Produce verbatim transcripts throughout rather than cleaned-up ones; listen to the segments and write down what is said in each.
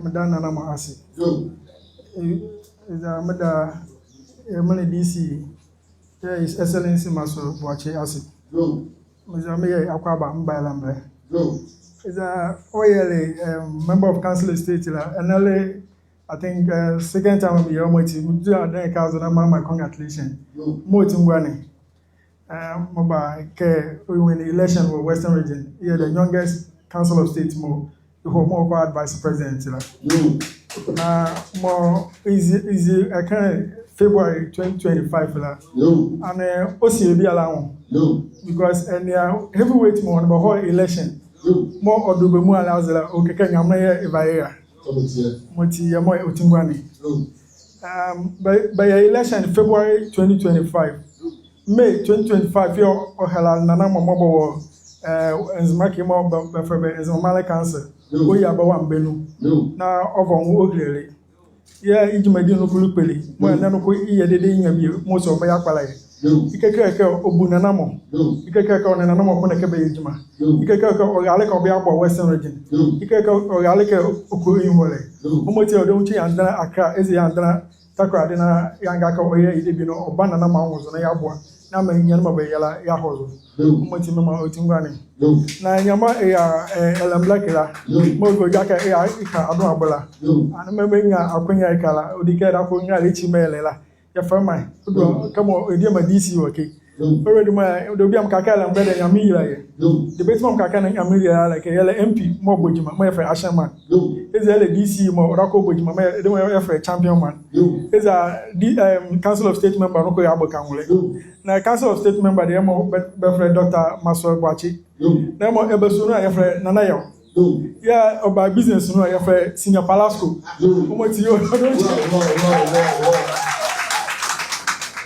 Meda nana mɔ ase. Eza meda yɛ menli D C, yɛ His Excellency Masɔɔ Boakye ase. Meza meyɛ akwaaba mebɛla mebɛ. Eza ɔyɛle Member of Council of State la, ɛnɛ le, I think, second time meyɛ ɔmɔ ati, medu adan ɛkɛ azo na mema congratulation. Mɔɔ ɔti ngua ne, mɔɔ ba kɛ ɔwin election wɔ Western Region, yɛ the youngest Council of State mɔɔ ɛhɔɔ mɔɔ ɔkɔ advice president la. Na mɔɔ ezi, ezi ɛkɛ February twenty twenty-five la, ɛnee ɔsi biala anwo. Because ɛnea heavyweight mɔɔ ɔnebɛhɔ election, mɔɔ ɔdo bɛ muala aze la, ɔkile kɛ Nyamenle yɛɛ ɛva yɛ ya. Mɔɔ ɔti yɛ mɔɔ ɔti ngua ne. Bɛyɛ election February twenty twenty-five. May twenty twenty-five yɛɛ ɔhɛlɛle nana mɔ mɔɔ bɔwɔ Nzema kɛ mɔɔ bɛfɛlɛ bɛ Nzema Maanle Council. Ɔyia bɛwa mbɛnu. Na ɔva ɔ nwo ɔhilele. Yɛɛ ye gyimadi noko lu kpele. Mɔɔ ɛnɛ noko yeyɛ dedee yenyia bie mɔɔ ɔse ɔbɛyɛ akpalɛ yɛ. Ye kɛkala kɛ ɔbu nana mɔ. Ye kɛkala kɛ ɔnee nana mɔ ko ne kɛ bɛyɛ gyima. Ye kɛkala kɛ ɔrale kɛ ɔbɛyɛboa Western Region. Ye kɛkala kɛ ɔrale kɛ ɔkɔ ɛnyihɔlɛ. Ɔmɔti ɔdɛnwukyi yɛandɛnla Accra, eza yɛandɛnla Takoradi na yɛanga kɛ ɔyɛ ye debie ne ɔba nana mɔ anwo zo na yɛaboa. Na maa ninyɛne mɔɔ bɛyɛ la yɛahɔ zo. Ɔmɔti memaa ɔti ngua ne. Na nyɛmɔ ɛyɛ ɛlɛmgbɛlɛke la. Mɔɔ ɔdwu kɛ ɛyɛ ɛkɛ Adoabo la. Ɛnee mɔɔ menyia akonia ɛkɛ la, ɔdi kɛ ɛdawɔ ko nrɛlɛ ekyi mɔɔ yɛlɛ la. Yɛfɛlɛ me. Ɔdwu kɛ mɔɔ ɛdiema D C wɔ ɛkɛ. Already mɔɔ, debie a meka kɛ ɛlɛmgbɛlɛ dɛ Nyamenle yila yɛ. Debie ti mɔɔ meka kɛ Nyamenle yila yɛ la kɛ yɛlɛ M P mɔɔ bɔ gyima mɔɔ yɛfɛlɛ Action Man. Eza yɛlɛ D C mɔɔ ɔdawɔ ko bɔ gyima mɔɔ yɛfɛlɛ Champion Man. Eza Council of State member noko yɛabɔ ka nwolɛ. Na Council of State member deɛ mɔɔ bɛfɛlɛ Doctor Masɔɔ Boakye. Na mɔɔ ɛba sua nu a yɛfɛlɛ Nana Yaw. Yɛɛ ɔba business nu a yɛfɛlɛ Senior Palasco. Ɔmɔti ɔdɛnwukyi,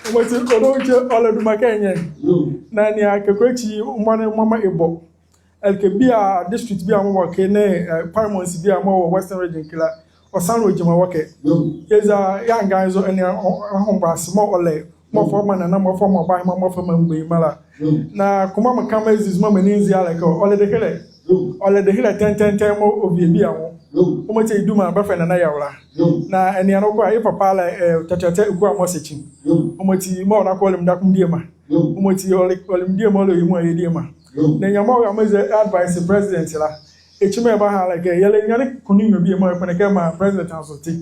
ɔmɔti ɔdɛnwukyi ɔlɛ duma kɛ nyɛ. Na nea kɛkɔlɛ ekyi mɔɔ ne mɔɔ mɔɔ ɛbɔ. Ɛleka biala district biala mɔɔ wɔ ɛkɛ nee paramountcy biala mɔɔ wɔ Western Region ɛkɛ la, ɔsanlɛ ɔ gyima wɔ ɛkɛ. Yɛza yɛanga zo ɛnea ɔhombɔase mɔɔ ɔlɛ mɔɔ ɔfa ɔmaa nana mɔ, ɔfa ɔmaa ɔbahema mɔ, ɔfa ɔmaa mgbanyima la. Na kɔmɔ meka maa ezi zo maa menli nzia la kɛ ɔlɛ dehilɛ. Ɔlɛ dehilɛ tɛnitɛni mɔɔ ɔvi bie anwo. Ɔmɔti ye duma bɛfɛlɛ Nana Yaw la. Na ɛnea noko a ye papa la, Tɛtɛtɛ Ekuamɔ Sekyim. Ɔmɔti mɔɔ ɔdawɔ ko ɔlɛ me dako me diema. Ɔmɔti ɔlɛ, ɔlɛ me diema, ɔlɛ ɔyɛ muala yɛ diema. Na nyɛmɔ ɔyɛ mɔɔ eza advice president la. Ekyi mɔɔ ɛbaha la kɛ yɛlɛ ninyɛne ko nee nwiɔ bie mɔɔ yɛkpondɛ kɛ yɛmaa president anzote.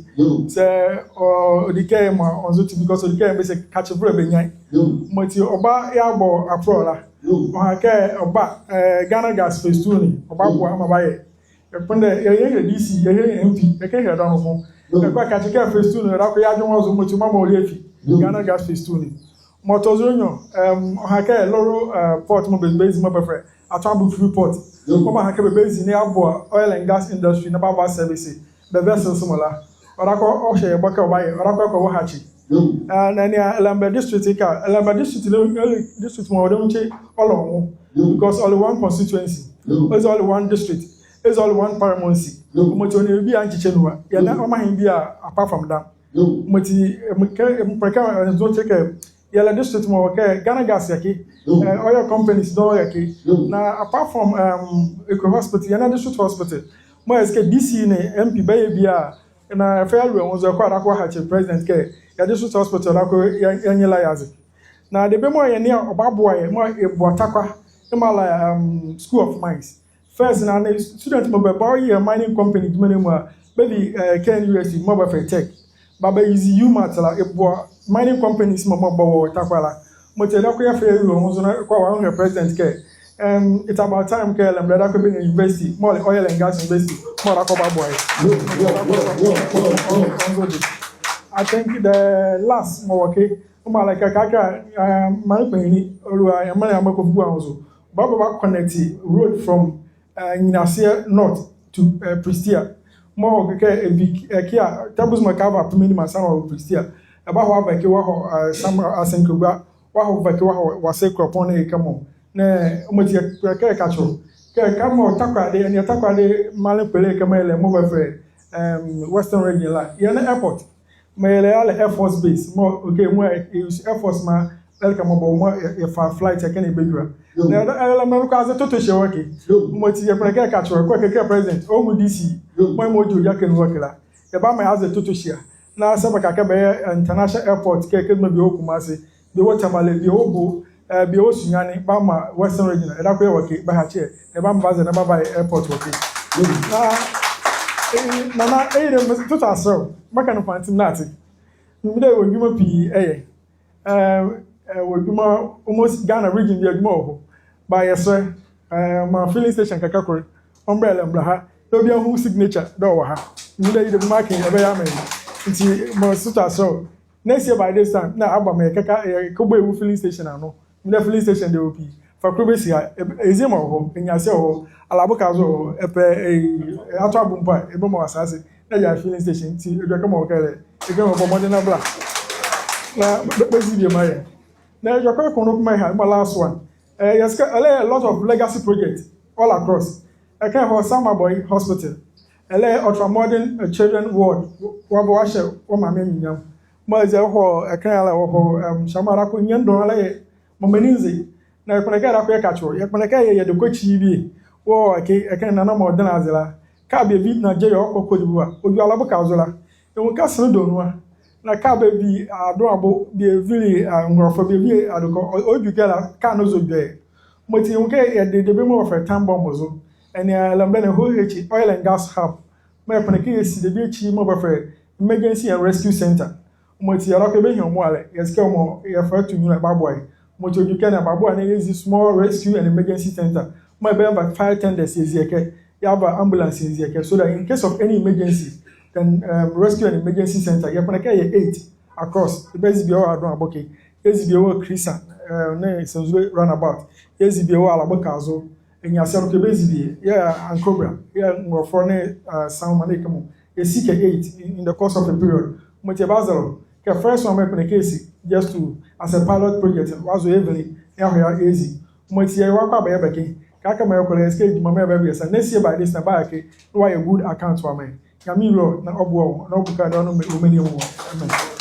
Saa ɔdi kɛ yɛmaa ɔ nzote because ɔdi kɛ yɛbɛse kakyevolɛ bɛnyia ye. Ɔmɔti ɔba yɛabɔ aprɔ la. Ɔha kɛ ɔba Ghana Gas phase two ne ɔbaboa maa bɛayɛ. Yɛkpondɛ yɛyɛ D C, yɛyɛ M P, yɛkɛhile dɔɔnwo. Ɛkɛ kakye kɛ phase two ne ɔdawɔ ko yɛadwenle wɔ zo ɔmɔti ɔmaa ɔlɛ efi Ghana Gas phase two ne. Mɔɔ tɔ zo nwiɔ, ɔha kɛ Loro port mɔɔ bɛzi mɔɔ bɛfɛlɛ Ato Abu Freeport. Mɔɔ bɛaha kɛ bɛbɛzi na yɛaboa oil and gas industry na bɛava service bɛ vessels mɔ la. Ɔdawɔ ko ɔhyɛ yɛ bɔ kɛ ɔbayɛ, ɔdawɔ ko ɛkɔ wɔ hakye. Na ɛnea Ɛlɛmgbɛ district ka, Ɛlɛmgbɛ district le district mɔɔ ɔdɛnwukyi ɔlɛ ɔ nwo. Because ɔlɛ one constituency. Eza ɔlɛ one district. Eza ɔlɛ one paramountcy. Ɔmɔti ɔnlɛ bie a nkyekye nu a. Yɛnlɛ ɔmanhene biala apart from dam. Ɔmɔti mekɛ, mekɛ nzo kye kɛ yɛlɛ district mɔɔ kɛ Ghana Gas yɛ ɛkɛ, oil companies dɔɔnwo yɛ ɛkɛ. Na apart from Eku Hospital, yɛnlɛ district hospital. Mɔɔ ɛze kɛ D C nee M P bɛyɛ bie a, na ɛfa yɛalu ɛ nwo zo ɛkɛ a ɔdawɔ ko wɔahakye president kɛ yɛ district hospital ɔdawɔ ko yɛanyɛ la yɛaze. Na debie mɔɔ yɛnea ɔbaboa yɛ, mɔɔ ɛboa Tarkwa, mɔɔ ala School of Mines. First, na nee student mɔɔ bɛba ɔyɛ mining company gyima ne mɔ a, bɛvi K N U S T mɔɔ bɛfɛlɛ tech. Bɛba bɛyɛ UMAT la, ɛboa mining companies mɔ mɔɔ bɛwɔ Tarkwa la. Ɔmɔti ɛdawɔ ko yɛfa yɛalu ɛ nwo zo na ɛkɛ a wɔahile president kɛ it's about time kɛ Ɛlɛmgbɛ ɛdawɔ ko ɛbɛnyia university mɔɔ lɛ oil and gas university mɔɔ ɔdawɔ ko ɔbaboa yɛ. I think the last mɔɔ wɔ ɛkɛ, ɔmaa la kɛ kakra, maa kpanyinli, ɔlua, yɛ menli Armah Kofi Buah nwo zo. Ɔbaba bɛaconnect road from Nyinasoɔ North to Prestea. Mɔɔ ɔkɛ kɛ ɛvi ɛkɛ a, tabuzi mɔ kava pemeni ma sa na wɔ Prestea. Ɛbahɔ ava ɛkɛ wɔahɔ Asɛnkagua, wɔahɔ ava ɛkɛ wɔahɔ Wase Kuropɔn nee ɛkɛ mɔ. Na ɔmɔti yɛkɛ ɛkɛ kyɛw. Kɛ ɛkɛ mɔɔ Takoradi, ɛnea Takoradi maanle kpele ɛkɛ mɔɔ yɛlɛ mɔɔ bɛfɛlɛ Western Region la. Yɛnlɛ airport. Mɔɔ yɛlɛ yɛlɛ Air Force Base, mɔɔ ɔkɛ mɔɔ ɛyɛ Air Force maa Ɛleka mɔɔ bɔ mɔɔ yɛ, yɛfa flight ɛkɛ na yɛbadwula. Na ɛlɛ, ɛlɛ mɔɔ noko aze toto hyia wɔ ɛke. Mɔti yɛkpondɛ kɛ yɛkakyelɛ wɔ ɛke, kɛ president, ɔnwu D C, mɔɔ mɔɔ ɔdi ɔdi akɛ nu wɔ ɛke la, yɛbamaa yɛ aze toto hyia. Na saa bɛka kɛ bɛyɛ, eh, international airport, kɛ, kɛ duma bie wɔ Kumasi, bie wɔ Tamale, bie wɔ Bo, eh, bie wɔ Sunyani, bɛamaa Western Region, ɛdako yɛ wɔ ɛke, bɛhakye yɛ, na yɛbamaa bɛ aze na bɛaba yɛ airport wɔ ɛke. Na, eh, Nana, eh, dɛ, toto asɛɛ o, mɛka noko a nti mennate. Medɛ yɛwɔ adwuma pii yɛyɛ. Eh, eh, wɔ adwuma, almost Ghana region bie adwuma wɔ hɔ. But yɛsɛlɛ, eh, maa filling station kɛkɛ koro, ɔmbɛ yɛ mbra ha, na obiala nhu signature dɛ ɔwɔ ha. Medɛ yɛde marking ɛbɛyɛ amaa yɛ. Nti mɔɔ toto asɛɛ o, next year by this time, na aba maa yɛkɛka, yɛkɛbɔ yɛ filling station ano. Medɛ filling station dɛ wɔ pii. Fa koro bɛsi ha, ɛ-, ɛ-, eczema wɔ hɔ, ɛnyiaseɛ wɔ hɔ, alabo ka zo wɔ hɔ, ɛpɛ, eh, eh, atɔ abo mpo a, ɛbɛmaa wɔ asaase. Na yɛyɛ filling station, nti, edwɛkɛ mɔɔ kɛ lɛ, edwɛkɛ mɔɔ bɔ mɔdenle na bɛla. Na, bɛ-, bɛzi bie maa yɛ. Na edwɛkɛ ko noko maa yɛ ha, mɔɔ last one. Eh, yɛse kɛ, ɛlɛ a lot of legacy project all across. Ɛkɛ hɔ Sama Boye Hospital. Ɛlɛ ultra modern, eh, children ward. Wɔ-, wɔabɔ wɔahyɛ wɔ maame anyunyam. Mɔɔ eze hɔ, ɛkɛ ɛlɛ wɔ hɔ, em, hyɛmara ko nyɛndɔn ɛlɛ yɛ, mɔɔ m'ani nze. Na yɛkpondɛ kɛ yɛdako yɛkakyelɛ wɔ, yɛkpondɛ kɛ yɛ, yɛde kɔ ekyi bie. Wɔ ɛke, ɛkɛ Nana mɔɔ ɔdenle aze la. Kaa bie vi na gyɛ yɛ ɔkɔ Côte d'Ivoire. Ɔdwu alabo ka zo la. Yɛnwu kaa senle dɔɔnwo a. Na kaa bie vi, adonwo abo, bie vile, ah, Nwolɛfɔ, bie vile Adekɔ, ɔ-, ɔdwu ɛke la, kaa ne zo dwɛɛ. Mɔti yɛnwu kɛ yɛde debie mɔɔ bɛfɛlɛ time bomb zo. Ɛnee, ah, ɛlɛmbɛ ne O H, oil and gas hub. Mɔɔ yɛkpondɛ kɛ yɛsi debie ekyi mɔɔ bɛfɛlɛ emergency and rescue center. Mɔti yɛlɔkɔ yɛbɛhia mɔɔ a lɛ, yɛse kɛ mɔɔ yɛfa to nyunlu a ɛbaboa yɛ. Mɔti ɔdwu ɛke na ɛbaboa na yɛzi small rescue and emergency center. Mɔɔ ɛbɛyɛ ɔva fire tenders yɛzi ɛke, yɛava ambulance yɛzi ɛke, so that in case of any emergency, then, um, rescue and emergency center, yɛkpondɛ kɛ yɛyɛ eight across. Yɛbazi bie wɔ Adonwo Abo ɛke, yɛzi bie wɔ Krisan, eh, nee Senzule roundabout, yɛzi bie wɔ alabo ka zo, ɛnyiaseɛ noko yɛbazi bie, yɛɛ Ankobra, yɛɛ Nwolɛfɔ nee, eh, Sanwoma nee kɛ mɔɔ, yɛsi kɛ eight in, in the course of a period. Mɔti yɛbazɛlɛ o, kɛ first one mɔɔ yɛkpondɛ kɛ yɛsi, just to, as a pilot project, wɔazo Evelyn, na yɛahɔ yɛ ezi. Mɔti yɛwɔ akwaaba yɛ bɛke. Kɛkala mɔɔ yɛkɔ la yɛse kɛ gyima mɔɔ yɛbɛyɛ sa. Next year by this time, bɛayɛ ɛke, na wɔayɛ good account wɔamaa yɛ. Nyamenle wɔ hɔ, na ɔboa wɔ, na ɔboka wɔ, na ɔmaa wɔ menli wɔ. Amen.